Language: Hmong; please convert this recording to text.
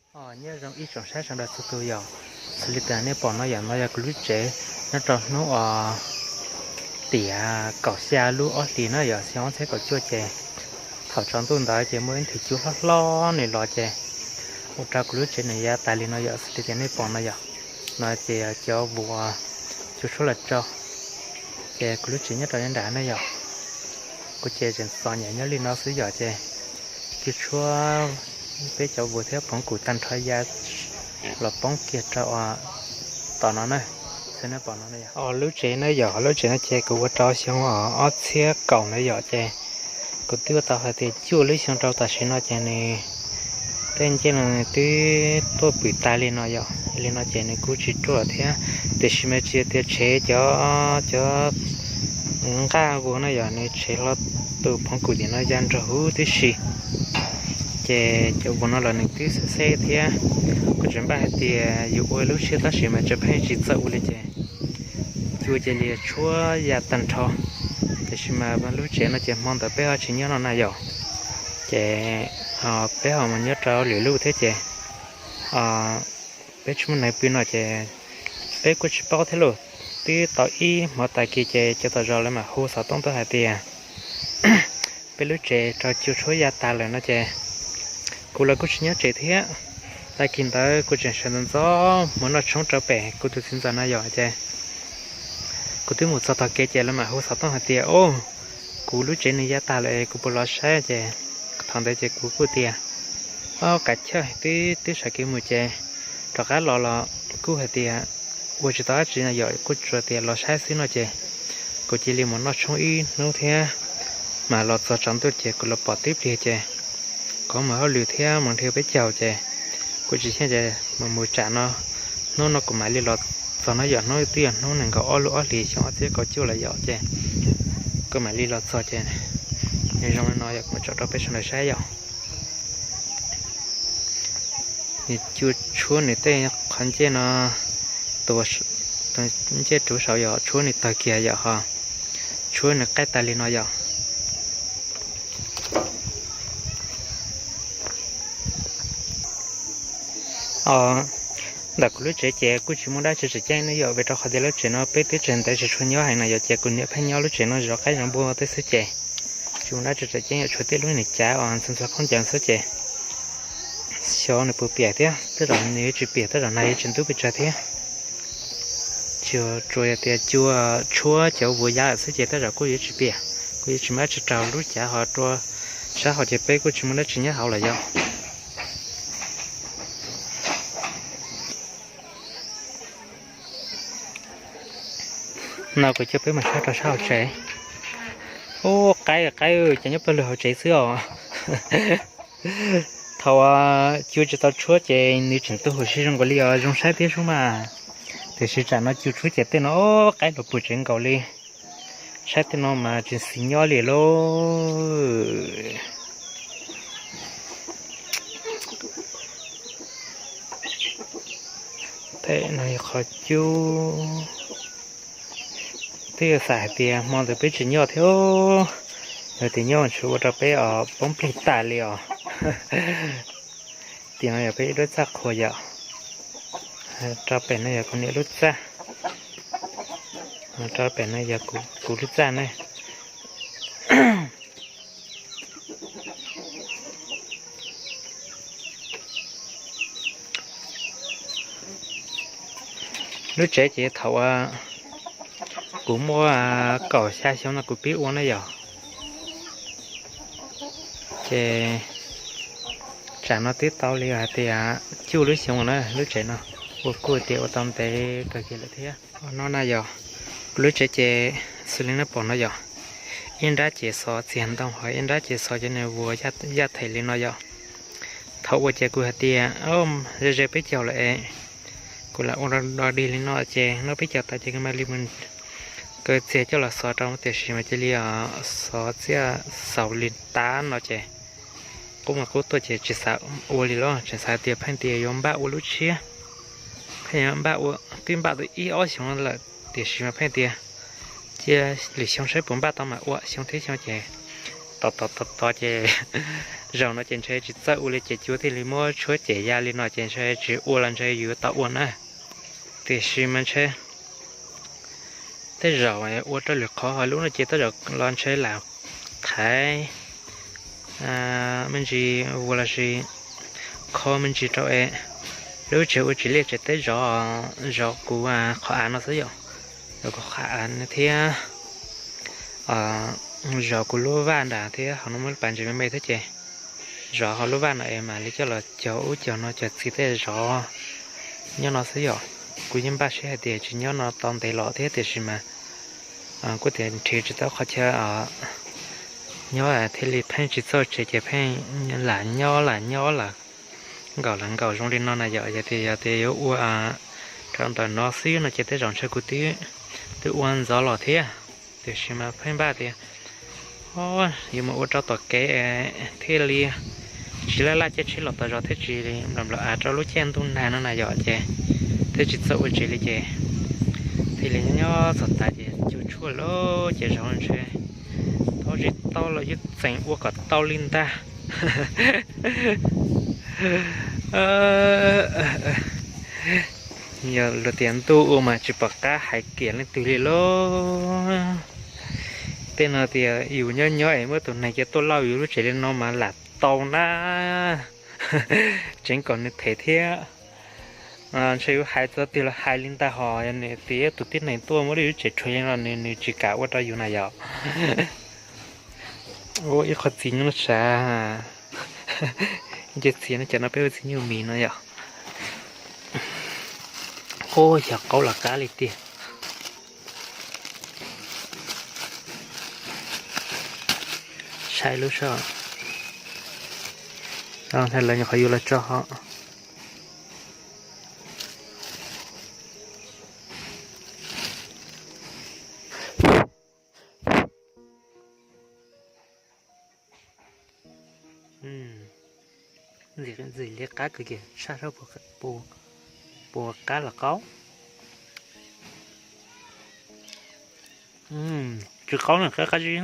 Nyob zoo ib tsoom saib sawv daws txhua tus yom. Xws li tias nej pom no yom, no yog kuv lub tsev nyob rau hnub uas tiam kaum xya lub ob hlis na yom, xyoo ob txhiab kaum cuaj ces thaum tsaus ntuj ntawd ces muaj ib nthwv cua hlob hlob nws los ces ua rau kuv lub tsev nws ya tas li no yom. Xws li tias nej pom no yom, no ces cov vus cua tshuab los tsau, ces kuv lub tsev nyob rau nyob nrad na yom. Kuv ces tseem txom nyem nyob li no xwb yom, ces cua tshuab, peb cov vus thiab poov kum tag nrho ya los poob kiag rau tom no na. Xwb nej pom no, lub tsev na yom, lub tsev no ces kuv ua rau xyoo ob txhiab kaum na yom, ces kuv twb ua tau hais tias cuaj lub xyoo rau tam sim no ces nws tej ncej no nws twb tuaj pwm tas li no yom. Li no ces nws kuj tsis ruaj thiab, tiam sis mas tsis tias tshev cov, cov nqaj vus na yom, nws tshev hlo tus poov kum tim no ya nrog huv tib si. Ces cov vus no los nws twb xeb xeb thiab, kuv tseem npaj hais tias yus ua lub siab tab sis mas tseem pheej tsis txawj ua li ces cua cia li tshuab ya tag nrho. Tiam sis mas lub tsev no ces hmo ntawd peb ho tsis nyob no na yom, ces peb ho mus nyob rau lwm lub thiab ces peb tsis muaj neeg pw no ces peb kuj tsis paub thiab lauj. Twb tau ib hmo tag kis ces cov tom zos lawv mam hu xov tooj tuaj hais tias peb lub tsev raug cua tshuab ya tas lawm no ces kuv los kuj tsis nyob tsev thiab. Tag kis ntawd kuv tseem sawv ntxov ntxov mus noj tshoob rau pem kuv tus txiv ntxawm na yom, ces kuv twb mus txog tom kev ces lawv mam hu xov tooj hais tias, o, kuv lub tsev nws ya tas lawm es kuv puas los saib? Ces thaum ntawd ces kuv kuj tias, o, kav chawj, twb, twb sawv kev mus ces rov qab los los kuj hais tias ua tsis tau dab tsi no yom, kuj tsuas tias los saib xwb no ces kuv cia li mus noj tshoob ib hnub thiab mas los txog tsaus ntuj ces kuv los pom tib pliag ces kuv mus hauj lwm thiab mus nrhiav peb caug ces kuv tsis xyeej ces mus mus tsam no, hnub no kuv mam li los txog no yom, hnub twb yog hnub nees nkaum ob lub ob hlis xyoo ob txhiab kaum cuaj lawm yom, ces kuv mam li los txog ces nws zoo li no yom, kuv tso rau peb sawv daws saib yom. Nws cua tshuab nws tej qhov ncej no, tus ncej ruv saud yom, tshuab nws tawg kiag yom, ho tshuab nws qaij tas li no yom. Ntawm kuv lub tsev ces kuj tsis muaj dab tsi tseem ceeb ne yom, vim rau qhov tias lub tsev no peb twb tseem ntev tsis tshua nyob heev no yom, ces kuv niam pheej nyob lub tsev no zov qaib zov npua tej xwb ces tsis muaj dab tsi tseem ceeb yom, tshuav tej lub niag cav uas ntxhua ntxhua khaub ncaws xwb ces xyov nws puas piam thiab, tej zaum nws yuav tsis piam, tej zaum nag yuav tsis ntub pes tsawg thiab. Tsuas, tsuas yog tias cua tshuab cov vus ya lawm xwb ces tej zaum kuj yuav tsis piam, kuj yuav tsis muaj dab tsi raug lub cav ho rua sab hauv ces peb kuj tsis muaj dab tsi nyob hauv lawm yom. No kuv coj peb mus saib rau sab hauv tsev. Ub, qaib, qaib ces nyob pawg lug hauv tsev xwb os. Thaum cua tsis tau tshuab ces nws tseem tu huv si zoo nkaus li os, zoo saib thiab sub mas. Tiam sis tsam no cua tshuab ces tej no qaib los puag tsev nkaus li. Saib tej no mas tseem xis nyob li lauj. Tej no yog qhov cub. Twb yog xav hais tias hmo ntawd peb tsis nyob thiab, yog tias nyob tsuas ua rau peb os poob plig tas li os. Tim no yog peb ib lub txaj qhua yom. Rau pem no yog kuv niam lub txaj. Rau pem no yog kuv lub txaj ne. Lub tsev ces thaum kuv muaj kaum xya xyoo no kuv pib ua na yom. Ces tsam no twb tau li hais tias cuaj lub xyoo na lub tsev no, ua kuj tias ua tau ntev kawg kiag lawm thiab. No na yog kuv lub tsev ces xws li nej pom no yog ib nrab ces xov txiag ntoo, ho ib nrab ces xov cov niag vuas yaj them li no yom. Thaum ua ces kuv hais tias ze ze peb caug lawm es kuv lam ua do dig li no ces noj peb caug tas ces kuv mam li mus kaw txiag coj los xov rau, tiam sis mas cia li xov txiaj xaus li tab no ces qub mas qub tuaj ces tsis xav ua li los tseem xav tias pheej tias yuav npaj ua lub tshiab. Pheej yuav npaj ua, twb npaj tau ib ob xyoos lawm, tiam sis mas pheej tias cia lwm xyoo saib puas npaj tau mam ua, xyoo thiab xyoo ces tos tos tos tos ces Zaum no ces ntshe tsis txawj ua li ces cuab thiaj li muab tshuab cem ya li no ces ntshe tsis ua los ntshe yuav tau ua na. Tiam sis mas ntshe tej zaum ua rau lwm qhov ho lub no ces tej zaum los ntshe lam thaiv me ntsis ua los sis kho me ntsis rau es lub tsev ua tsis liaj tsev teb zov, zov kuv qhov av no xwb yom, zov kuv qhov av thiab zov kuv lub vaj nram thiab ho no muab pas ntsis me me thiab ces zov ho lub vaj no es mam li coj los cog ub cog no cog txiv tej zov nyob no xwb yom. Kuv yeej npaj siab hais tias tsis nyob no tau ntev los thiab tiam sis mas kuj tias nrhiav tsis tau qhov chaw nyob thiaj li pheej tsis txog tsev ces pheej lam nyob lam nyob lam nkaum lam nkaum zoo li no na yom. Yog tias yog tias yuav ua rau ntawm no xwb no ces tej zaum ntshe kuv twb ua ntxov los thiab. Tiam sis mas pheej npaj tias yuav mus ua rau tom kev thiaj li tsis laj laj caij tsheb los tom zos thiab tsis nplaum nplaum av rau lub caij ntuj nag no na yom ces thiaj tsis txawj ua tsev li ces thiaj li nyob nyob txog tas ces cua tshuaj lawm ces zaum no ntshe thov tsis tau los yeej tseem ua kom tau li ntag. Yog luag tias ntuj ua mas tsis pom qab hais kiam leej twg li lauj. Tej no tias yus nyob nyob es muab tus neeg cia tuaj lauj yus lub tsev li no mas lam tau na. Tseev kom nws them thiab. Ntshe yuav hais txog twg los hais li ntag hos yog nws tias tus tib neeg tuaj muab lub tsev rhuav li no nws nws tsis kam ua rau yus na yom. Ua ib qho txiv nyob sav. Ces txiv no cas no peb ua txiv nyuj mis no yom. Ua yog qaub los qab li tiag. Saib lub soj. Lawv nyuam qhuav yuav los tso hos. Ntxim li qab kawg kiag, saj sab puas qab los qaub. Tsis qaub na, qab qab zib.